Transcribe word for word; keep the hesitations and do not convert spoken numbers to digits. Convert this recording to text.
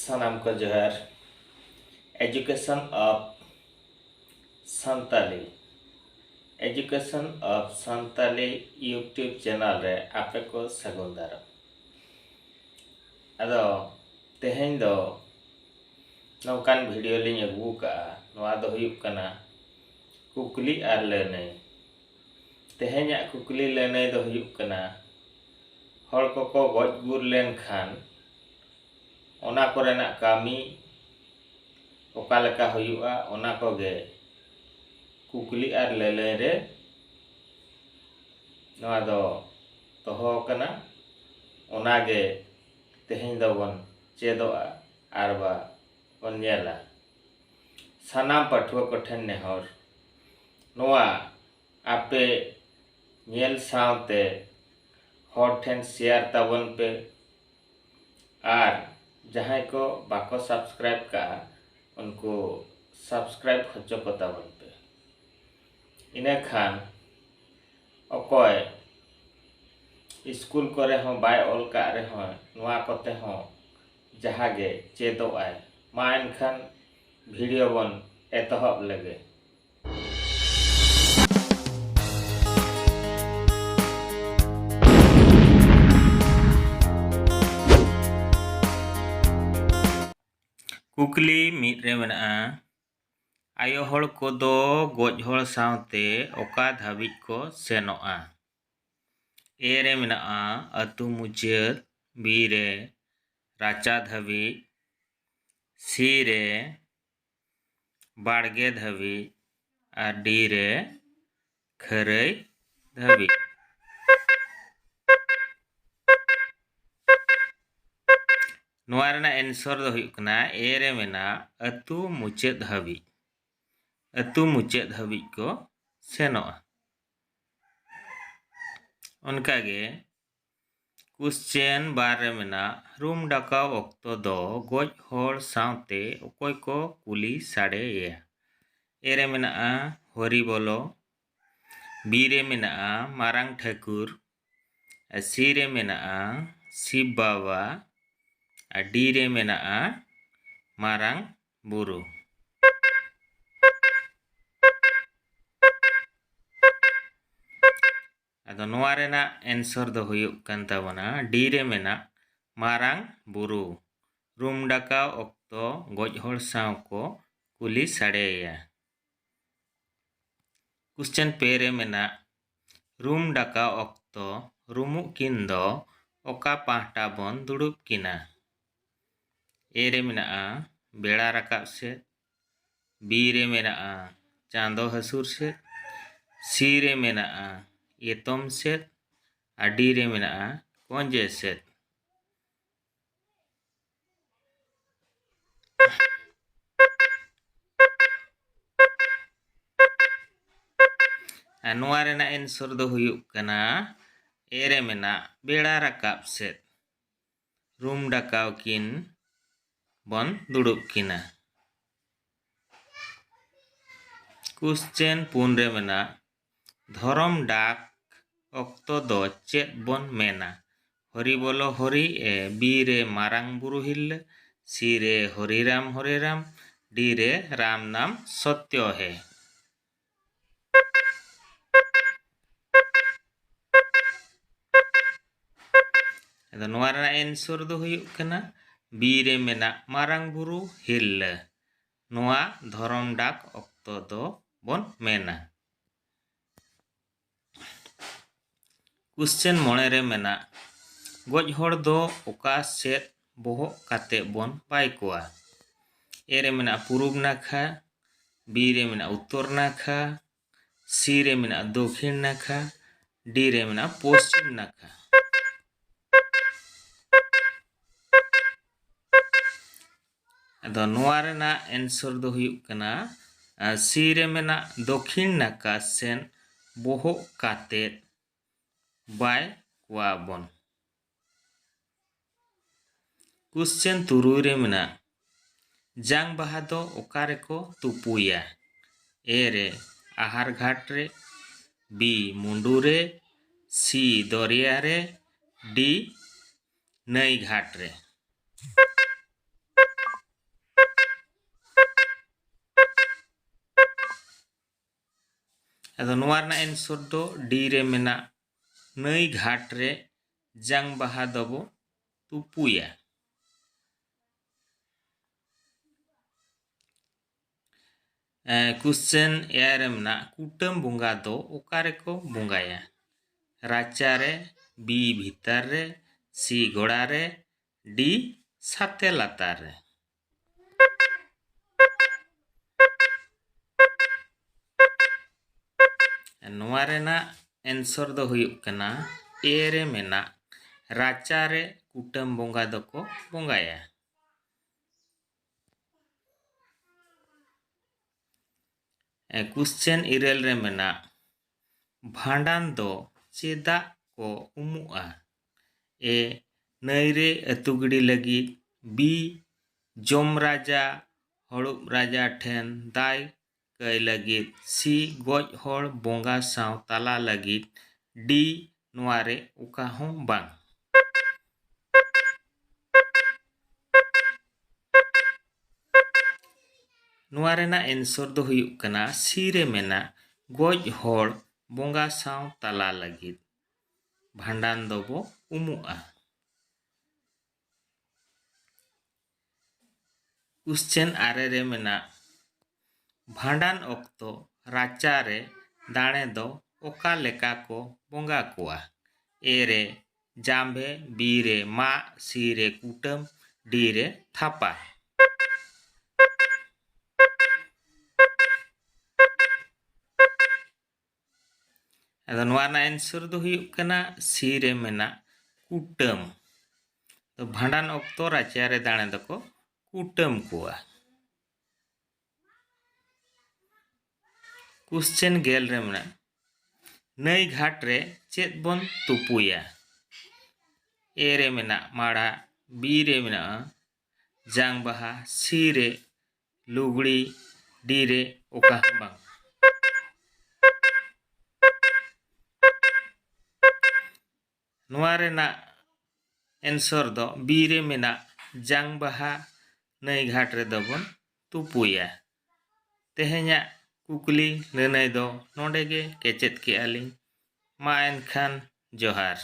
ᱥᱟᱱᱟᱢ ᱠᱚ ᱡᱚᱦᱟᱨ᱾ Education of Santali, Education of Santali YouTube channel ᱨᱮ ᱟᱯᱮ ᱠᱚ ᱥᱟᱹᱜᱩᱱ ᱫᱟᱨᱟᱢ᱾ ᱟᱫᱚ ᱛᱮᱦᱮᱧ ᱫᱚ ᱱᱚᱝᱠᱟᱱ video ᱞᱤᱧ ᱟᱹᱜᱩ ᱟᱠᱟᱫᱼᱟ, ᱱᱚᱣᱟ ᱫᱚ ᱦᱩᱭᱩᱜ ᱠᱟᱱᱟ ᱠᱩᱠᱞᱤ ᱟᱨ ᱞᱟᱹᱱᱟᱹᱭ᱾ ᱛᱮᱦᱮᱧᱟᱜ ᱠᱩᱠᱞᱤ ᱞᱟᱹᱱᱟᱹᱭ ᱫᱚ ᱦᱩᱭᱩᱜ ᱠᱟᱱᱟ, ᱦᱚᱲ ᱠᱚᱠᱚ ᱜᱚᱡ ᱜᱩᱨ ᱞᱮᱱᱠᱷᱟᱱ ᱚᱱᱟ ᱠᱚᱨᱮᱱᱟᱜ ᱠᱟᱹᱢᱤ ᱚᱠᱟ ᱞᱮᱠᱟ ᱦᱩᱭᱩᱜᱼᱟ, ᱚᱱᱟ ᱠᱚᱜᱮ ᱠᱩᱠᱞᱤ ᱟᱨ ᱞᱟᱹᱞᱟᱹᱭ ᱨᱮ ᱱᱚᱣᱟ ᱫᱚ ᱫᱚᱦᱚ ᱟᱠᱟᱱᱟ᱾ ᱚᱱᱟᱜᱮ ᱛᱮᱦᱮᱧ ᱫᱚᱵᱚᱱ ᱪᱮᱫᱚᱜᱼᱟ ᱟᱨ ᱵᱟ ᱵᱚᱱ ᱧᱮᱞᱟ᱾ ᱥᱟᱱᱟᱢ ᱯᱟᱹᱴᱷᱩᱣᱟᱹ ᱠᱚᱴᱷᱮᱱ ᱱᱮᱦᱚᱨ, ᱱᱚᱣᱟ ᱟᱯᱮ ᱧᱮᱞ ᱥᱟᱶᱛᱮ ᱦᱚᱲ ᱴᱷᱮᱱ share ᱛᱟᱵᱚᱱ ᱯᱮ᱾ ᱟᱨ ᱡᱟᱦᱟᱸᱭ ᱠᱚ ᱵᱟᱠᱚ subscribe ᱠᱟᱜᱼᱟ, ᱩᱱᱠᱩ subscribe ᱦᱚᱪᱚ ᱠᱚ ᱛᱟᱵᱚᱱ ᱯᱮ᱾ ᱤᱱᱟᱹᱠᱷᱟᱱ ᱚᱠᱚᱭ ᱥᱠᱩᱞ ᱠᱚᱨᱮ ᱦᱚᱸ ᱵᱟᱭ ᱚᱞ ᱠᱟᱜ ᱨᱮᱦᱚᱸ, ᱱᱚᱣᱟ ᱠᱚᱛᱮ ᱦᱚᱸ ᱡᱟᱦᱟᱸ ᱜᱮ ᱪᱮᱫᱚᱜ ᱟᱭ᱾ ᱢᱟ ᱮᱱᱠᱷᱟᱱ video ᱵᱚᱱ ᱮᱛᱚᱦᱚᱵ ᱞᱮᱜᱮ᱾ ᱠᱩᱠᱞᱤ ᱢᱤᱫ ᱨᱮ ᱢᱮᱱᱟᱜᱼᱟ, ᱟᱭᱳ ᱦᱚᱲ ᱠᱚᱫᱚ ᱜᱚᱡ ᱦᱚᱲ ᱥᱟᱶᱛᱮ ᱚᱠᱟ ᱫᱷᱟᱹᱵᱤᱡ ᱠᱚ ᱥᱮᱱᱚᱜᱼᱟ? A ᱨᱮ ᱢᱮᱱᱟᱜᱼᱟ ᱟᱹᱛᱩ ᱢᱩᱪᱟᱹᱫ, B ᱨᱮ ᱨᱟᱪᱟ ᱫᱷᱟᱹᱵᱤᱡ, C ᱨᱮ ᱵᱟᱲᱜᱮ ᱫᱷᱟᱹᱵᱤᱡ ᱟᱨ D ᱨᱮ ᱠᱷᱟᱹᱨᱟᱹᱭ ᱫᱷᱟᱹᱵᱤᱡ᱾ ᱱᱚᱣᱟ ᱨᱮᱱᱟᱜ answer ᱫᱚ ᱦᱩᱭᱩᱜ ᱠᱟᱱᱟ A ᱨᱮ ᱢᱮᱱᱟᱜ ᱟᱹᱛᱩ ᱢᱩᱪᱟᱹᱫ ᱦᱟᱹᱵᱤᱡ᱾ ᱟᱹᱛᱩ ᱢᱩᱪᱟᱹᱫ ᱦᱟᱹᱵᱤᱡ ᱠᱚ ᱥᱮᱱᱚᱜᱼᱟ᱾ ᱚᱱᱠᱟᱜᱮ question ᱵᱟᱨ ᱨᱮ ᱢᱮᱱᱟᱜ ᱨᱩᱢ ᱰᱟᱠᱟᱣ ᱚᱠᱛᱚ ᱫᱚ ᱜᱚᱡ ᱦᱚᱲ ᱥᱟᱶᱛᱮ ᱚᱠᱚᱭ ᱠᱚ ᱠᱩᱞᱤ ᱥᱟᱰᱮᱭᱟ? A ᱨᱮ ᱢᱮᱱᱟᱜᱼᱟ ᱦᱚᱨᱤᱵᱚᱞᱚ, B ᱨᱮ ᱢᱮᱱᱟᱜᱼᱟ ᱢᱟᱨᱟᱝ ᱴᱷᱟᱹᱠᱩᱨ, C ᱨᱮ ᱢᱮᱱᱟᱜᱼᱟ ᱥᱤᱵ ᱵᱟᱵᱟ, ᱟᱨ ᱰᱤ ᱨᱮ ᱢᱮᱱᱟᱜᱼᱟ ᱢᱟᱨᱟᱝ ᱵᱩᱨᱩ᱾ ᱟᱫᱚ ᱱᱚᱣᱟ ᱨᱮᱱᱟᱜ answer ᱫᱚ ᱦᱩᱭᱩᱜ ᱠᱟᱱ ᱛᱟᱵᱚᱱᱟ ᱰᱤ ᱨᱮ ᱢᱮᱱᱟᱜ ᱢᱟᱨᱟᱝ ᱵᱩᱨᱩ᱾ ᱨᱩᱢ ᱰᱟᱠᱟᱣ ᱚᱠᱛᱚ ᱜᱚᱡ ᱦᱚᱲ ᱥᱟᱶ ᱠᱚ ᱠᱩᱞᱤ ᱥᱟᱰᱮᱭᱟ᱾ ᱠᱩᱥᱪᱮᱱ ᱯᱮ ᱨᱮ ᱢᱮᱱᱟᱜ ᱨᱩᱢ ᱰᱟᱠᱟᱣ ᱚᱠᱛᱚ ᱨᱩᱢᱩᱜ ᱠᱤᱱ ᱫᱚ ᱚᱠᱟ ᱯᱟᱦᱴᱟ ᱵᱚᱱ ᱫᱩᱲᱩᱵ ᱠᱤᱱᱟ? ᱮ ᱨᱮ ᱢᱮᱱᱟᱜᱼᱟ ᱵᱮᱲᱟ ᱨᱟᱠᱟᱵ ᱥᱮᱫ, ᱵᱤ ᱨᱮ ᱢᱮᱱᱟᱜᱼᱟ ᱪᱟᱸᱫᱚ ᱦᱟᱹᱥᱩᱨ ᱥᱮᱫ, ᱥᱤ ᱨᱮ ᱢᱮᱱᱟᱜᱼᱟ ᱮᱛᱚᱢ ᱥᱮᱫ, ᱟᱨ ᱰᱤ ᱨᱮ ᱢᱮᱱᱟᱜᱼᱟ ᱠᱚᱸᱡᱮ ᱥᱮᱫ᱾ ᱟᱨ ᱱᱚᱣᱟ ᱨᱮᱱᱟᱜ answer ᱫᱚ ᱦᱩᱭᱩᱜ ᱠᱟᱱᱟ ᱮ ᱨᱮ ᱢᱮᱱᱟᱜ ᱵᱮᱲᱟ ᱨᱟᱠᱟᱵ ᱥᱮᱫ᱾ ᱨᱩᱢ ᱰᱟᱠᱟᱣ ᱠᱤᱱ ᱵᱚᱱ ᱫᱩᱲᱩᱵ ᱠᱤᱱᱟ᱾ ᱠᱩᱥᱪᱮᱱ ᱯᱩᱱ ᱨᱮ ᱢᱮᱱᱟᱜ ᱫᱷᱚᱨᱚᱢ ᱰᱟᱠ ᱚᱠᱛᱚ ᱫᱚ ᱪᱮᱫ ᱵᱚᱱ ᱢᱮᱱᱟ? ᱦᱚᱨᱤ ᱵᱚᱞᱚ ᱦᱚᱨᱤ, ᱮ ᱵᱤ ᱨᱮ ᱢᱟᱨᱟᱝ ᱵᱩᱨᱩ ᱦᱤᱨᱞᱟᱹ, ᱥᱤ ᱨᱮ ᱦᱚᱨᱤ ᱨᱟᱢ ᱦᱚᱨᱮ ᱨᱟᱢ, ᱰᱤ ᱨᱮ ᱨᱟᱢ ᱱᱟᱢ ᱥᱚᱛᱭᱚ ᱦᱮ᱾ ᱟᱫᱚ ᱱᱚᱣᱟ ᱨᱮᱱᱟᱜ answer ᱫᱚ ᱦᱩᱭᱩᱜ ᱠᱟᱱᱟ ᱵᱤ ᱨᱮ ᱢᱮᱱᱟᱜ ᱢᱟᱨᱟᱝ ᱵᱩᱨᱩ ᱦᱤᱨᱞᱟᱹ᱾ ᱱᱚᱣᱟ ᱫᱷᱚᱨᱚᱢ ᱰᱟᱠ ᱚᱠᱛᱚ ᱫᱚ ᱵᱚᱱ ᱢᱮᱱᱟ᱾ ᱠᱩᱥᱪᱮᱱ ᱢᱚᱬᱮ ᱨᱮ ᱢᱮᱱᱟᱜ ᱜᱚᱡ ᱦᱚᱲ ᱫᱚ ᱚᱠᱟ ᱥᱮᱫ ᱵᱚᱦᱚᱜ ᱠᱟᱛᱮ ᱵᱚᱱ ᱵᱟᱭ ᱠᱚᱣᱟ? ᱮ ᱨᱮ ᱢᱮᱱᱟᱜ ᱯᱩᱨᱩᱵ ᱱᱟᱠᱷᱟ, ᱵᱤ ᱨᱮ ᱢᱮᱱᱟᱜ ᱩᱛᱛᱚᱨ ᱱᱟᱠᱷᱟ, ᱥᱤ ᱨᱮ ᱢᱮᱱᱟᱜ ᱫᱚᱠᱷᱤᱱ ᱱᱟᱠᱷᱟ, ᱰᱤ ᱨᱮ ᱢᱮᱱᱟᱜ ᱯᱚᱥᱪᱤᱢ ᱱᱟᱠᱷᱟ᱾ ᱟᱫᱚ ᱱᱚᱣᱟ ᱨᱮᱱᱟᱜ answer ᱫᱚ ᱦᱩᱭᱩᱜ ᱠᱟᱱᱟ, ᱟᱨ ᱥᱤ ᱨᱮ ᱢᱮᱱᱟᱜ ᱫᱚᱠᱷᱤᱱ ᱱᱟᱠᱷᱟ ᱥᱮᱱ ᱵᱚᱦᱚᱜ ᱠᱟᱛᱮᱫ ᱵᱟᱭ ᱠᱚᱣᱟ ᱵᱚᱱ᱾ ᱠᱩᱥᱪᱮᱱ ᱛᱩᱨᱩᱭ ᱨᱮ ᱢᱮᱱᱟᱜ ᱡᱟᱝ ᱵᱟᱦᱟ ᱫᱚ ᱚᱠᱟ ᱨᱮᱠᱚ ᱛᱩᱯᱩᱭᱟ? ᱮ ᱨᱮ ᱟᱦᱟᱨ ᱜᱷᱟᱴ ᱨᱮ, ᱵᱤ ᱢᱩᱰᱩ ᱨᱮ, ᱥᱤ ᱫᱚᱨᱭᱟ ᱨᱮ, ᱰᱤ ᱱᱟᱹᱭ ᱜᱷᱟᱴ ᱨᱮ᱾ ᱟᱫᱚ ᱱᱚᱣᱟ ᱨᱮᱱᱟᱜ answer ᱫᱚ D ᱨᱮ ᱢᱮᱱᱟᱜ, ᱱᱟᱹᱭ ᱜᱷᱟᱴ ᱨᱮ ᱡᱟᱝ ᱵᱟᱦᱟ ᱫᱚᱵᱚ ᱛᱩᱯᱩᱭᱟ᱾ ᱮᱸ, question ᱮᱭᱟᱭ ᱨᱮ ᱢᱮᱱᱟᱜ, ᱠᱩᱴᱟᱹᱢ ᱵᱚᱸᱜᱟ ᱫᱚ ᱚᱠᱟ ᱨᱮᱠᱚ ᱵᱚᱸᱜᱟᱭᱟ? ᱨᱟᱪᱟ ᱨᱮ, B ᱵᱷᱤᱛᱟᱹᱨ ᱨᱮ, C ᱜᱚᱲᱟ ᱨᱮ, D ᱥᱟᱛᱮ ᱞᱟᱛᱟᱨ ᱨᱮ᱾ ᱱᱚᱣᱟ ᱨᱮᱱᱟᱜ answer ᱫᱚ ᱦᱩᱭᱩᱜ ᱠᱟᱱᱟ A ᱨᱮ ᱢᱮᱱᱟᱜ, ᱨᱟᱪᱟ ᱨᱮ ᱠᱩᱴᱟᱹᱢ ᱵᱚᱸᱜᱟ ᱫᱚᱠᱚ ᱵᱚᱸᱜᱟᱭᱟ᱾ ᱮ, question ᱤᱨᱟᱹᱞ ᱨᱮ ᱢᱮᱱᱟᱜ, ᱵᱷᱟᱸᱰᱟᱱ ᱫᱚ ᱪᱮᱫᱟᱜ ᱠᱚ ᱩᱢᱩᱜᱼᱟ? A, ᱱᱟᱹᱭ ᱨᱮ ᱟᱹᱛᱩ ᱜᱤᱰᱤ ᱞᱟᱹᱜᱤᱫ, B, ᱡᱚᱢ ᱨᱟᱡᱟ ᱦᱚᱲᱩᱵ ᱨᱟᱡᱟ ᱴᱷᱮᱱ ᱫᱟᱭ ᱠᱟᱹᱭ ᱞᱟᱹᱜᱤᱫ, C, ᱜᱚᱡ ᱦᱚᱲ ᱵᱚᱸᱜᱟ ᱥᱟᱶ ᱛᱟᱞᱟ ᱞᱟᱹᱜᱤᱫ, D, ᱱᱚᱣᱟ ᱨᱮ ᱚᱠᱟ ᱦᱚᱸ ᱵᱟᱝ᱾ ᱱᱚᱣᱟ ᱨᱮᱱᱟᱜ answer ᱫᱚ ᱦᱩᱭᱩᱜ ᱠᱟᱱᱟ C ᱨᱮ ᱢᱮᱱᱟᱜ, ᱜᱚᱡ ᱦᱚᱲ ᱵᱚᱸᱜᱟ ᱥᱟᱶ ᱛᱟᱞᱟ ᱞᱟᱹᱜᱤᱫ ᱵᱷᱟᱸᱰᱟᱱ ᱫᱚᱵᱚ ᱩᱢᱩᱜᱼᱟ᱾ Question ᱟᱨᱮ ᱨᱮ ᱢᱮᱱᱟᱜ, ᱵᱷᱟᱸᱰᱟᱱ ᱚᱠᱛᱚ ᱨᱟᱪᱟ ᱨᱮ ᱫᱟᱲᱮ ᱫᱚ ᱚᱠᱟ ᱞᱮᱠᱟ ᱠᱚ ᱵᱚᱸᱜᱟ ᱠᱚᱣᱟ? A ᱨᱮ ᱡᱟᱢᱵᱷᱮ, B ᱨᱮ ᱢᱟᱜ, C ᱨᱮ ᱠᱩᱴᱟᱹᱢ, D ᱨᱮ ᱛᱷᱟᱯᱟ᱾ ᱟᱫᱚ ᱱᱚᱣᱟ ᱨᱮᱱᱟᱜ answer ᱫᱚ ᱦᱩᱭᱩᱜ ᱠᱟᱱᱟ C ᱨᱮ ᱢᱮᱱᱟᱜ ᱠᱩᱴᱟᱹᱢ᱾ ᱛᱚ ᱵᱷᱟᱸᱰᱟᱱ ᱚᱠᱛᱚ ᱨᱟᱪᱟ ᱨᱮ ᱫᱟᱲᱮ ᱫᱚᱠᱚ ᱠᱩᱴᱟᱹᱢ ᱠᱚᱣᱟ᱾ Question ᱜᱮᱞ ᱨᱮ ᱢᱮᱱᱟᱜ, ᱱᱟᱹᱭ ᱜᱷᱟᱴ ᱨᱮ ᱪᱮᱫ ᱵᱚᱱ ᱛᱩᱯᱩᱭᱟ? A ᱨᱮ ᱢᱮᱱᱟᱜ ᱢᱟᱲᱟ, B ᱨᱮ ᱢᱮᱱᱟᱜᱼᱟ ᱡᱟᱝ ᱵᱟᱦᱟ, C ᱨᱮ ᱞᱩᱜᱽᱲᱤ, D ᱨᱮ ᱚᱠᱟ ᱦᱚᱸ ᱵᱟᱝ᱾ ᱱᱚᱣᱟ ᱨᱮᱱᱟᱜ answer ᱫᱚ B ᱨᱮ ᱢᱮᱱᱟᱜ ᱡᱟᱝ ᱵᱟᱦᱟ ᱱᱟᱹᱭ ᱜᱷᱟᱴ ᱨᱮᱫᱚ ᱵᱚᱱ ᱛᱩᱯᱩᱭᱟ᱾ ᱛᱮᱦᱮᱧᱟᱜ ᱠᱩᱠᱞᱤ ᱞᱟᱹᱱᱟᱹᱭ ᱫᱚ ᱱᱚᱰᱮ ᱜᱮ ᱠᱮᱪᱮᱫ ᱠᱮᱜᱼᱟ ᱞᱤᱧ᱾ ᱢᱟ ᱮᱱᱠᱷᱟᱱ ᱡᱚᱦᱟᱨ᱾